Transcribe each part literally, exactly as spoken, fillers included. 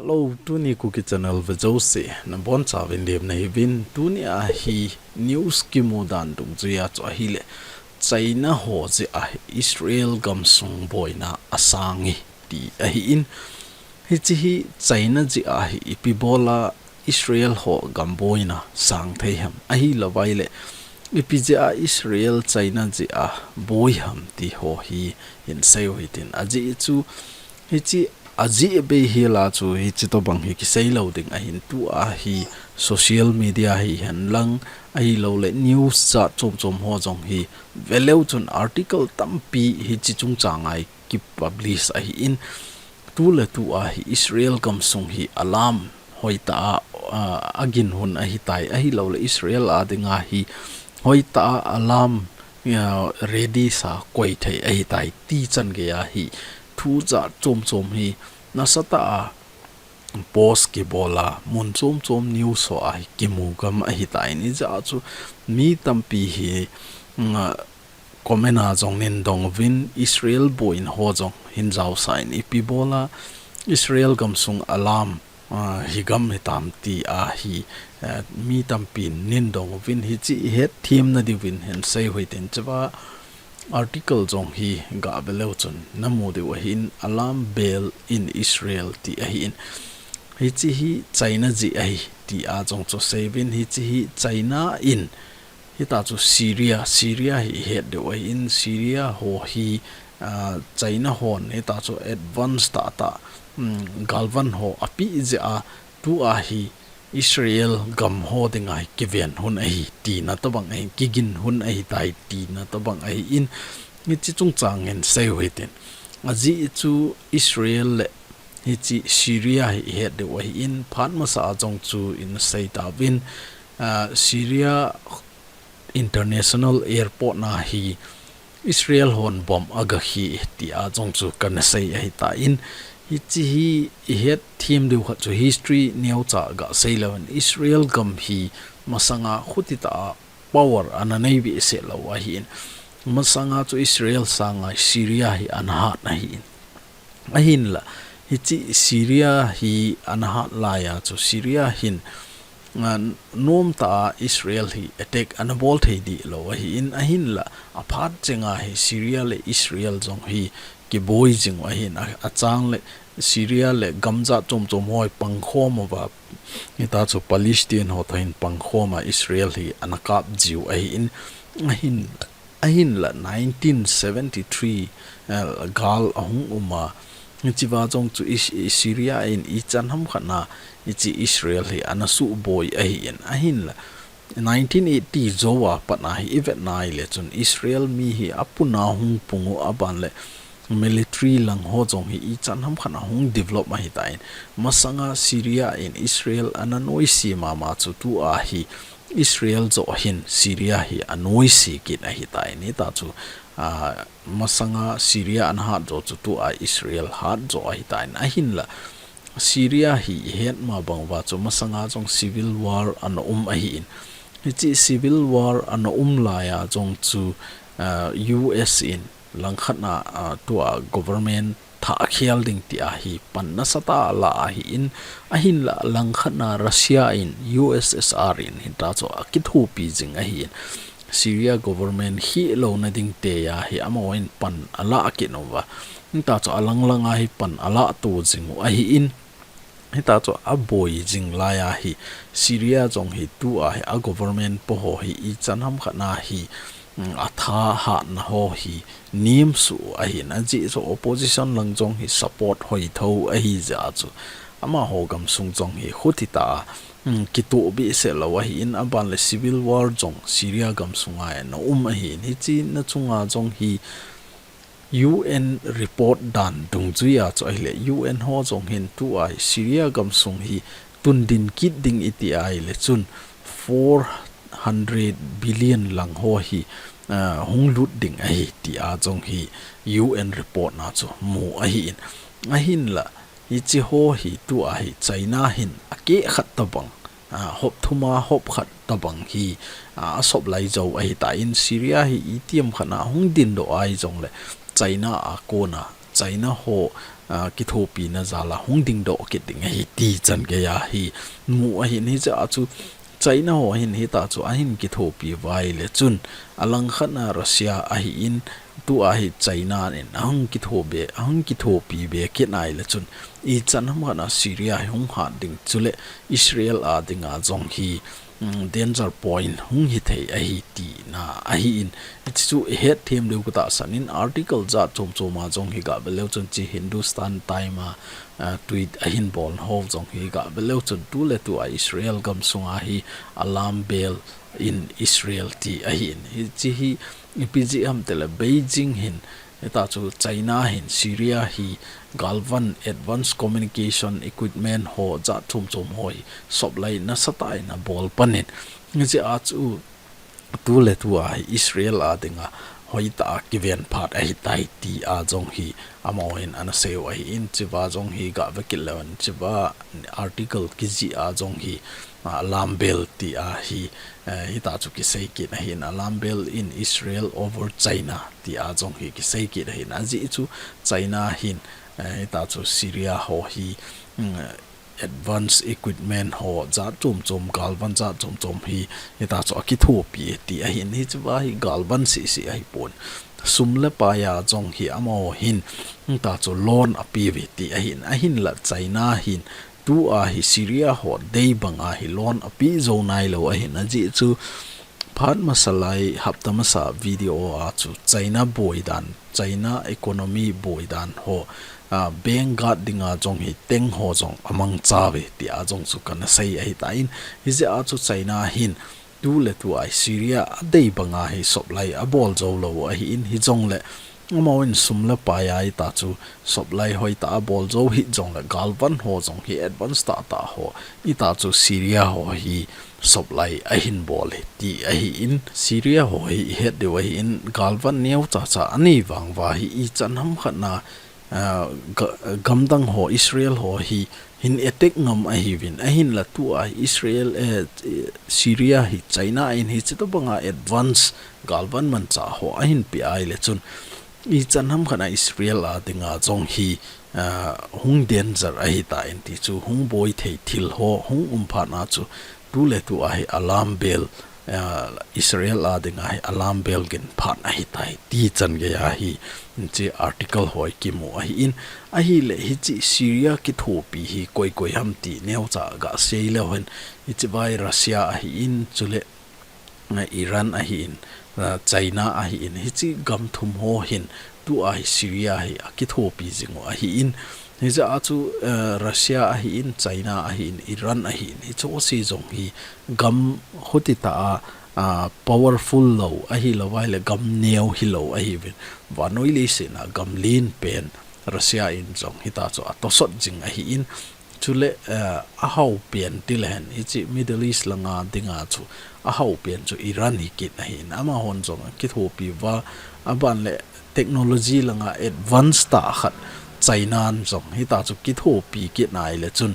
Hello, tuni Kuki Channel ve jouse nabonchauvin lemna hiuvin. Tuni a hi news kimu dan dungjuia chu ahile, China ho jeh a Israel gamsung boina asang e ti ahin. Hiche hi China jeh a hi ipi bola Israel ho gam boina sang thei ham, ahilouvaile ipi jeh a Israel China jeh a boi ham ti ho hi hin seiu hitin. Ajeh chu hiche ajeh bei hi la chu hiche tobang hi kiseilou ding ahin. Tua hi social media hihen lang ahilouleh news jat chom chom ho jong hi veleu chun article tampi hiche chungchang a kipublish ahin. Tuletua hi Israel gamsung hi alarm hoitah a, a, agin hun ahitai, ahilouleh Israel a dinga hi hoitah a alarm, a, ready sa koi thei ahitai ti chan geiya hi thu jat chom chom hi nasatah a post kibola mun chom chom news ho a hi kimu gam ahitai. Hijeh a chu mi tampi hi, mm, comment a jong nin dong uvin Israel boina ho jong hin jaosa in ipi bola Israel gamsung alarm, a, hi gam hitam ti a hi, eh, mi tampin nin dong uvin hiche ihet themna diuvin hin seiu hitin. Chua article jong hi gaveleu chun namu diu ahin, alarm bell in Israel ti ahin. Hiche hi China jeh ahi ti a jong chu seiuvin, hiche hi China in Hita chu Syria, Syria hi ihet diu ahin, Syria ho hi, ah, China hon hita chu advance tahtah, um, galvan ho apeh jeh a tua hi Israel gam ho dinga hi kiven hun ahi tina tobang ahin, kigin hun ahitai tina tobang ahin, hiche chungchang in seiu hitin. Ajeh chu Israel le hiche Syria hi ihet diu ahin, phat masa a jong chu in sei tauvin, ah, Syria International Airport na hi Israel hon bomb aga khi ti a jong chu kana sei ahitan, hiche hi ihet them diu khat chu history neocha gasei leu hen Israel gam hi masanga khuti tah a power ana nei behseh lou ahin, masanga chu Israel sanga Syria hi ana hat ahin. Ahinla, hiche Syria hi ana hat laiya chu Syria hin, ah, nomtah a Israel hi attack ana bol thei dih lou ahin, ahinla, aphat chenga hi Syria le Israel jong hi kiboi jing u ahin, a, achang le Syria le gamjat chom chom ho hi pangkhom uva, hita chu Palestine ho toh hin pangkhom a Israel hi ana kap jiu ahin, ahin, Ahinla nineteen seventy-three, eh, gal ahung um a, hichea jong chu i, i Syria in ichan hamkhat na, hiche Israel hi ana suboi ahin, ahinla nineteen eighty jou a pat na hi ivet nai le chun Israel mi hi apuna hung pung u, aban le military lang ho jong hi ichan hamkhat na hung develop ahitan, masanga Syria in Israel ana noise mama chu tua hi Israel joh hin Syria hi anoise kit ahitan, hita chu, ah, masanga Syria ana hat joh chu tua Israel hat joh ahitan, ahinla Syria hi ihet ma bang uva chu masanga jong civil war ana um ahin, hiche civil war ana um laiya jong chu, ah, U S in langkhat na, ah, tua government thah khel ding tia hi pan nasatah a la ahin, ahinla langkhat na Russia in U S S R in hita chu akithopi jing ahin, Syria government khel louna ding tia hi amahon pan ala kit uva, hita chu alang langa hi pan ala to jing u ahin, hita chu aboi jing laiya hi Syria jong hi tua hi a government po ho hi ichan hamkhat na hi, mm, atha hatna ho hi nemsuh ahin, ajeh chu opposition lang jong hi support hoithou ahi jeh a chu amaho gamsung jong hi khuti tah a, mm, kitoh behseh lou ahin, aban le civil war jong Syria gamsunga ana um ahin, hiche na chunga jong hi U N report dan dungjuia chu ahile U N ho jong hin tua hi Syria gamsung hi tundin kit ding iti ahile chun four hundred billion lang ho hi, ah, hung lut ding ahi tia jong hi U N report na chu mu ahin, ahinla hiche ho hi tua hi China hin akeh khat tabang, ah, hop thum a hop khat tabang hi, ah, asop lai jou ahitan, Syria hi itiham khat na hung dindoh ahi jongle China a kona China ho, ah, kithopina jal a hung dingdoh kit ding ahi ti chan gei a hi mu ahin, hiche a chu China ho hin hita chu ahin kithopi uva ahile chun, alangkhat a Russia ahin, tua hi China in ahung kitho be, ahung kithopi be kit na ahile chun, ichan hamkhat a Syria hi hung hat ding chule Israel a dinga jong hi, mm, danger point hung hithei ahi tina ahin, hichu ihet them diu katahsan in article jat chom chom a jong hi gah ve leu chun hiche Hindustan Time a, ah, tweet ahin bol ho jong hi gah ve leu chun tuletu a Israel gamsunga hi alarm bell in Israel ti ahin. Hiche hi ipi jeh ham tile Beijing hin, hita chu China hin Syria hi galvan advanced communication equipment ho jat chom chom ho hi supply nasatah in abol pan in. Hiche a chu tuletu a hi Israel a dinga hoitah a kiven phat ahitai ti a jong hi amahon ana seiyu ahin, hichea jong hi gah ve kit leu hen hichea article kijih a jong hi, ah, alarm bell ti a hi, eh, hita chu kisei kit ahin, alarm bell in Israel over China ti a jong hi kisei kit ahin, ajeh chu China hin, eh, hita chu Syria ho hi, mm, advanced equipment ho jat chom chom, galvan jat chom chom hi, hita chu akithopi ti ahin, hichea hi galvan sisi ahipon. Sum le pai a jong hi amaho hin, hita chu loan ape uve ti ahin, ahinla China hin, tua hi Syria ho dei banga hi loan ape jou nailou ahin, ajeh chu phat masa lai hapta masa video a chu China boi dan, China economy boi dan ho, ah, bank guard dinga jong hi tank ho jong amangcha uve ti a jong chu kana sei ahitan, hijeh a chu China hin tuletu a hi Syria a dei banga hi supply abol jou lou ahin, hijongle amahon sum le pai a hita chu supply hoitah a abol jou hih jongle galvan ho jong hi advance tahtah ho hita chu Syria ho hi supply ahin bol e ti ahin, Syria ho hi ihet diu ahin galvan neocha cha anei vang uva hi ichan hamkhat a, ah, ga-, gamdang ho Israel ho hi hin attack ngam ahiuvin, ahinla tua hi Israel, eh, Syria hi China in hiche tobanga advance galvan manchah ho ahin pe ahile chun, ichan hamkhat a Israel a dinga jong hi, ah, hung danger ahitan ti chu, hung boi thei thil ho hung um phat a chu tuletu a hi alarm bell, ah, Israel a dinga hi alarm bell gin phat ahitai ti chan gei a hi hiche article ho hi kimu ahin, ahile hiche Syria kithopi hi koi koi ham ti neocha gah sei leu hen, hichea hi Russia ahin, chule, ah, Iran ahin, ah, China ahin, hiche gam thum ho hin tua hi Syria hi akithopi jing u ahin, hijeh a chu, eh, Russia ahin, China ahin, Iran ahin, hiche ho jouse jong hi gam hoti tah a, ah, powerful lou ahilou vaile gam neo hilou ahiuvin, vannoi leiset a gam len pen Russia in jong hita chu atosot jing ahin, chule, eh, ahao pen tilehen hiche Middle East langa dinga chu ahao pen chu Iran hi kit ahin, amahon jong akithopi uva, aban le technology langa advance tah khat China in jong hita chu kithopi kit na ahile chun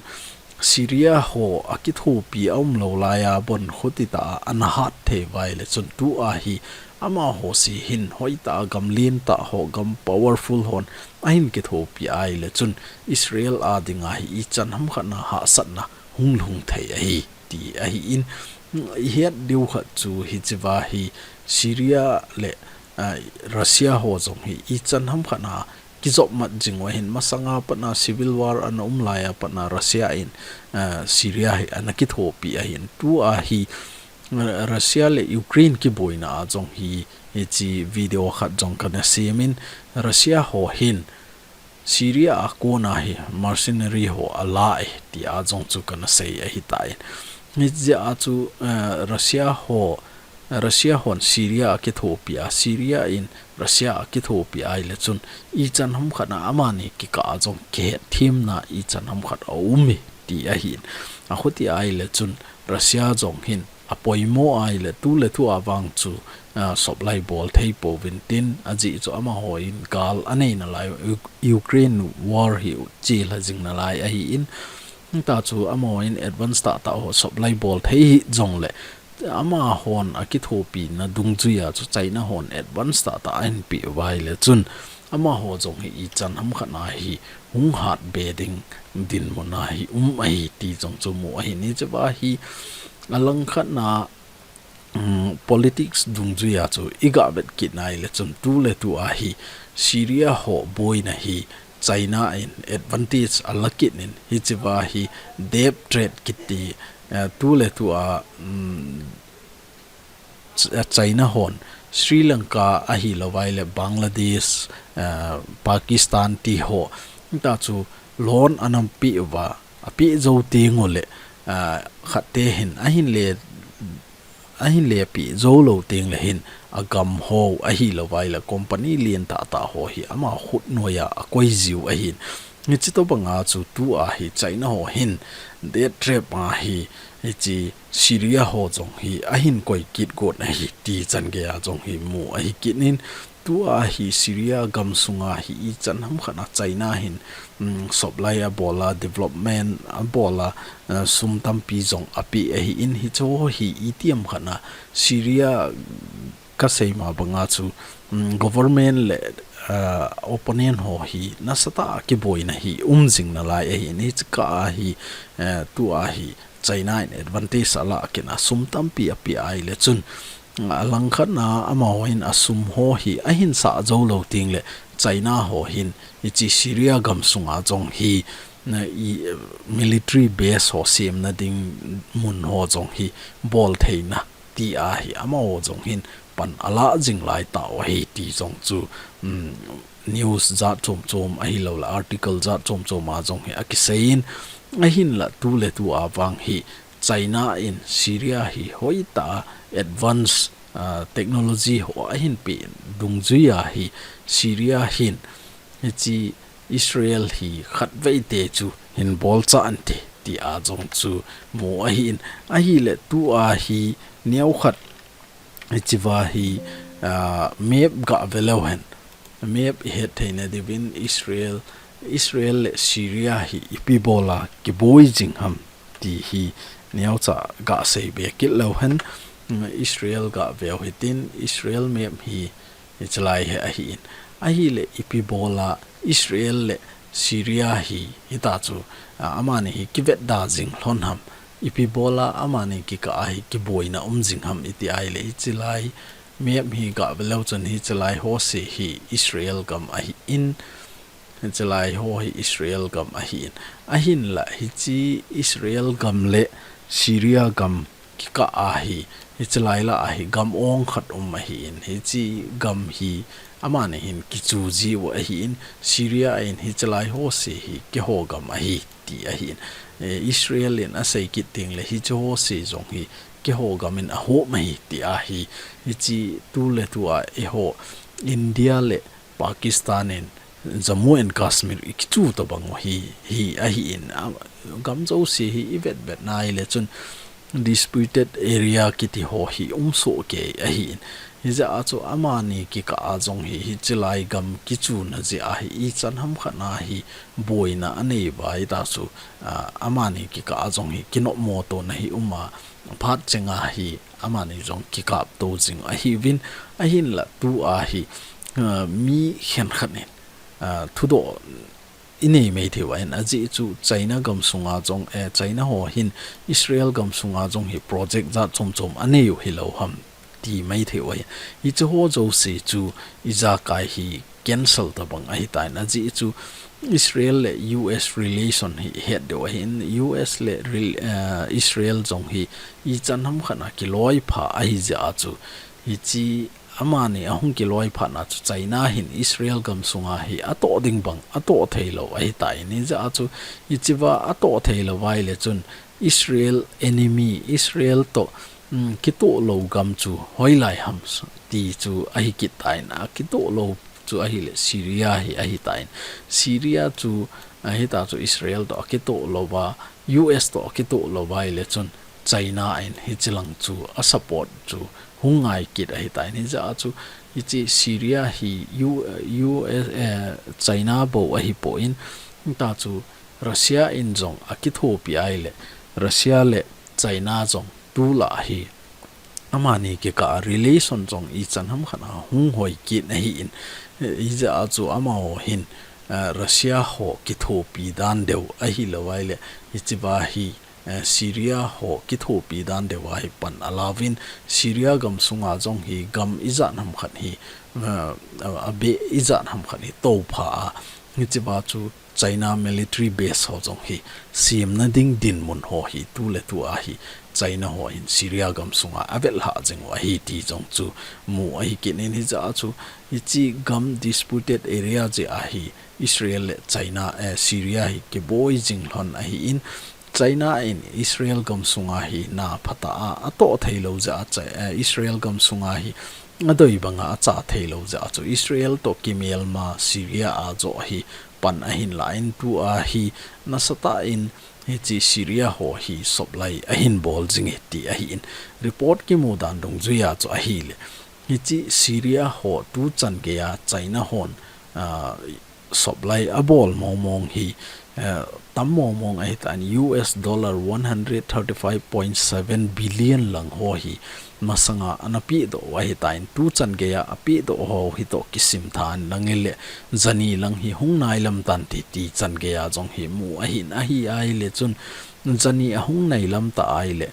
Syria ho akithopi aum lou lai a bon hoti tah a ana hat thei uva ahile chun tua hi amaho jouse hin hoitah a gam len tah ho, gam powerful hon ahin kithopi ahile chun Israel a dinga hi ichan hamkhat a hahsatna hung lhung thei ahi ti ahin, ihet diu khat chu hichea hi Syria le, ah, Russia ho jong hi ichan hamkhat a kijop mat jing u ahin, masanga pat a civil war ana um lai a pat a Russia in, ah, Syria hi ana kithopi ahin, tua hi, ah, Russia le Ukraine kiboina a jong hi, hiche video khat jong kana sem in, Russia ho hin Syria a kona hi mercenary ho ala e ti a jong chu kana sei ahitan. Hijeh a chu, eh, Russia ho, Russia hon Syria akithopi a, Syria in Russia akithopi ahile chun ichan hamkhat a amani kikah a jong kihet themna ichan hamkhat aum e ti ahin. Ahoti ahile chun Russia jong hin apoimo ahile tuletu a vang chu, ah, supply bol thei pouvin tin, ajeh chu amahon gal anei nalai, U-, Ukraine war hi chelha jing nalai ahin, hita chu amahon advance tahtah ho supply bol thei hih jongle, amahon akithopina dungjuia chu China hon advance tahtah ahin pe uva ahile chun, amaho jong hi ichan hamkhat na hi hung hatbe ding dinmun a hi um ahi ti jong chu mu ahi. Hiche va hi alangkhat na, um, politics dungjui a chu iga vet kit nai le chun tu le tu a hi Syria ho boina hi China in advantage ala kit in hiche va hi debt trap kiti, eh, tu le tu a, um, Ch-, eh, China hon Sri Lanka ahilou vai le Bangladesh, eh, Pakistan ti ho ta chu loan anam pe uva, ape jou teng u le, eh, khat te hin ahin le, ahin le pe jou lou teng le hin agam ho ahilou vai le company lien tah tah ho hi ama khut noiya akoi jiu ahin. Hiche tobang a chu tu a hi China ho hin debt trap a hi hiche Syria ho jong hi ahin koi kit got ahi ti chan gei a jong hi mu ahi kit in, tu a hi Syria gam sunga hi ichan hamkhat na China hin, um, supply abol a, development abol a, uh, sum tampi jong ape ahi in, hiche ho hi itiham khat na Syria ka sei ma banga chu, um, government le, uh, opponent ho hi nasatah a kiboina hi um jing nalai ahi in, hiche kah a hi, uh, tu a hi China in advantage ala kit a sum tampi ape a ahile chun, uh, alangkhat na amaho in asum ho hi ahin sah jou lou teng le China ho hin hiche Syria gam sunga jong hi, na i, uh, military base ho semna ding mun ho jong hi bol theina ti a hi amaho jong hin pan ala jing lai tau ahi ti jong chu, um, news jat chom chom ahilou le article jat chom chom a jong hi akisei in, ahin la tu le tu a vang hi China in Syria hi hoitah a advance, ah, technology ho ahin pe dungjui a hi Syria hin hiche Israel hi khatvei te chu hin bolcha inte ti a jong chu mu ahi in, ahile tu a hi neokhat hiche va hi, ah, map ga ve leu hen, map ihet theina diuvin Israel, Israel le Syria hi ipi bol a kiboi jing ham ti hi neocha ga sei be kit leu hen, mm, Israel ga veu hitin Israel map hi hiche lai hi ahi in. Ahile ipi bol a Israel le Syria hi hita chu, a, amani hi kivetda jing lhon ham. Ipi bol a amani kikah a hi kiboina um jing ham iti ahile hiche lai map hi ga ve leu chun hiche lai ho se hi Israel gam ahi in. Hiche lai ho hi Israel gam ahi in. Ahin la hiche Israel gam le Syria gam kikah a hi, hiche lai lah a hi gam ong khat um ahi in, hiche gam hi amani hin kichu jiu ahi in, Syria in hiche lai ho se hi keiho gam ahi ti ahi in. Eh, Israel in asei kit teng le hiche ho se jong hi keiho gam in ahom ahi ti ahi. Hiche tu le tu a eiho India le Pakistan in Jammu and Kashmir ikichu tobang u hi, hi ahi in, a, gam jouse hi ivet vet nai le chun disputed area kiti ho hi um soh kei ahi in. Hijeh a chu amani kikah a jong hi, hiche lai gam kichuna jeh a hi ichan ham khat na hi boina anei uva hita chu, a, amani kikah a jong hi kinopmo tona hi um a, phat chenga hi amani jong kikap to jing ahiuvin, ahin la tu a hi, a, mi khenkhat in, a, thudoh inei mai thei uva hin ajeh chu China gam sunga jong, eh, China ho hin Israel gam sunga jong hi project jat chom chom anei u hilou ham ti mai thei uva hin. Hiche ho jouse chu ijakai hi cancel tobang ahitan ajeh chu Israel le U S relation hi ihet diu ahin, U S le rel-, eh, Israel jong hi ichan ham khat na kiloipha ahi jeh a chu hiche amani ahung kiloipha na chu China hin Israel gam sunga hi atoh ding bang atoh thei lou ahitan, hijeh a chu hiche va atoh thei lou uva ahile chun Israel enemy, Israel toh, um, kitoh lou gam chu hoilai ham s-, ti chu ahi kit tan, akitoh lou chu ahile Syria hi ahitan. Syria chu ahita chu Israel toh akitoh lou uva, U S toh akitoh lou uva ahile chun China in hiche lang chu a support chu hung ngai kit ahitan. Hijeh a chu hiche Syria hi U-, U S, eh, China bou ahipon, hita chu Russia in jong akithopi ahile, Russia le China jong tulai hi amani kikah a relation jong ichan ham khat a hung hoi kit ahi in, Hijeh a chu amaho hin, eh, Russia ho kithopi dan deu ahi lou ahile, hiche va hi, eh, Syria ho kithopi dan deu a hi pan alauvin, Syria gam sunga jong hi gam ijat ham khat hi, eh, a, abeh ijat ham khat hi topha a, hiche va chu China military base ho jong hi semna ding dinmun ho hi tuletu a hi China ho hin Syria gam sunga avel ha jing u ahi ti jong chu mu ahi kit in, hijeh a chu hiche gam disputed area jeh a hi Israel le China, eh, Syria hi kiboi jing lhon ahi in, China in Israel gam sunga hi na phatah a atoh thei lou jeh a, Chi-, eh, Israel gam sunga hi adei banga acha thei lou jeh a chu Israel toh kimelma Syria a joh hi pan ahin la in, tua hi nasatah in hiche Syria ho hi supply ahin bol jing e ti ahi in, report kimu dan dungjuia chu ahile, hiche Syria ho tuchan geia China hon, ah, supply abol mong mong hi, eh, tam mong mong ahitan, U S dollar one hundred thirty-five point seven billion lang ho hi masanga ana pehdoh u ahitan, tuchan geia apehdoh ho hi toh kisim tha in lang ile, jani lang hi hung nailam tante ti chan geia jong hi mu ahin, ahi ahile chun jani ahung nailam ta ahile,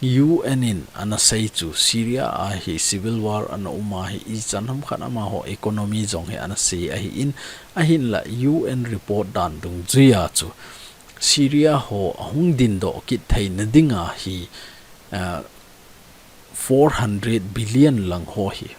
U N in ana sei chu Syria a hi civil war ana um a hi ichan ham khat amaho economy jong hi ana sei ahi in, ahinla U N report dan dungjuia chu Syria ho ahung dindoh kit theina dinga hi, ah, four hundred billion lang ho hi,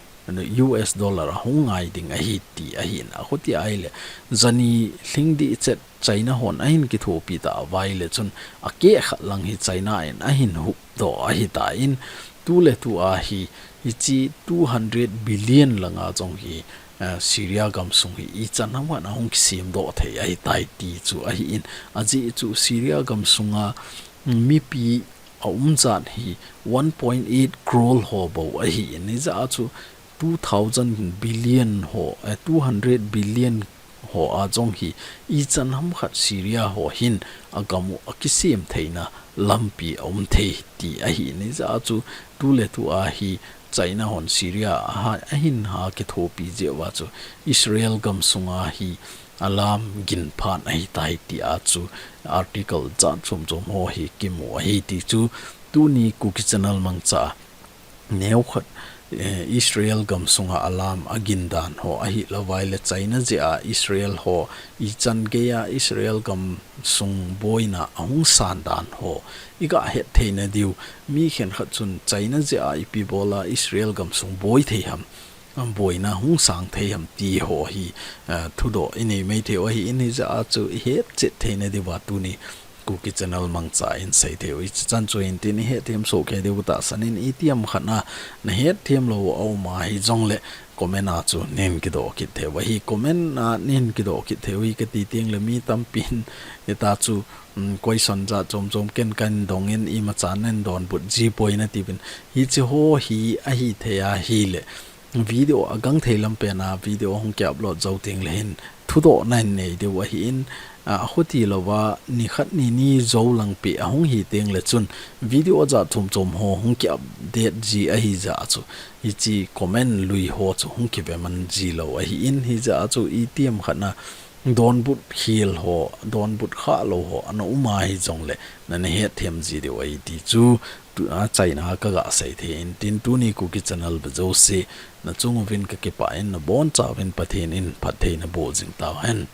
U S dollar ahung ngai ding ahi ti ahi in, akhuti ahile, jani lhing dih chet China hon ahin kithopi ta uva ahile chun akeh khat lang hi China in ahin hupdoh ahitan, tuletu a hi hiche two hundred billion langa jong hi, eh, Syria gam sung hi ichan ham khat ahung kisemdoh thei ahitai ti chu ahi in, ajeh chu Syria gam sunga mipi aum jat hi one point eight crore ho bou ahi in, hijeh a chu two thousand billion ho, eh, two hundred billion ho a jong hi ichan ham khat Syria ho hin agam u akisem theina lampi aum thei ti ahi in, hijeh a chu tuletu a hi China hon Syria a ha, ahin ha kithopi jeh uva chu Israel gam sunga hi alam gin phat ahitai tia chu article jat chom chom ho hi kimu ahi ti chu tuni Kuki Channel mangcha a neokhat, eh, Israel gam sunga alam agin dan ho ahi lou vai le China jeh a Israel ho ichan geia Israel gam sung boina ahung san dan ho iga het theina diu, mi khenkhat chun China jeh a ipi bola Israel gam sung boi thei ham, boina hung sang thei ham ti ho hi, eh, thudoh inei mai thei u ahi in, hijeh a chu ihet chet theina diuva tuni Kuki Channel mangcha in sei thei u. Hichan chu hin tin ihet them soh kei diu tahsan in, itiham khat na nahet them lou aum a hijongle comment a chu nin kidoh kit thei u ahi. Comment a nin kidoh kit thei u hi kati teng le mi tampin hita chu, um, question jat chom chom ken kan dong in imacha nin donbut ji poi nati uvin. Hiche ho hi ahi thei ahile video agang thei lam pen a video hung ki upload jou teng le hin thudoh nahin nei diu ahi in, a, khuti louva nikhat nini jou lang peh ahung hi teng le chun video jat chom chom ho hung ki update ji ahi jeh a chu hiche comment lui ho chu hung kive man ji lou ahi in, hijeh a chu itiham khat na donbut khel ho, donbut kha lou ho ana um a hijongle nana het them ji diu ahi ti chu tu, achaina kaga sei thei in tin tuni Kuki Channel ve jouse nachung uvin kakipah in naboncha uvin Pathen in phatthei naboh jing tauhen.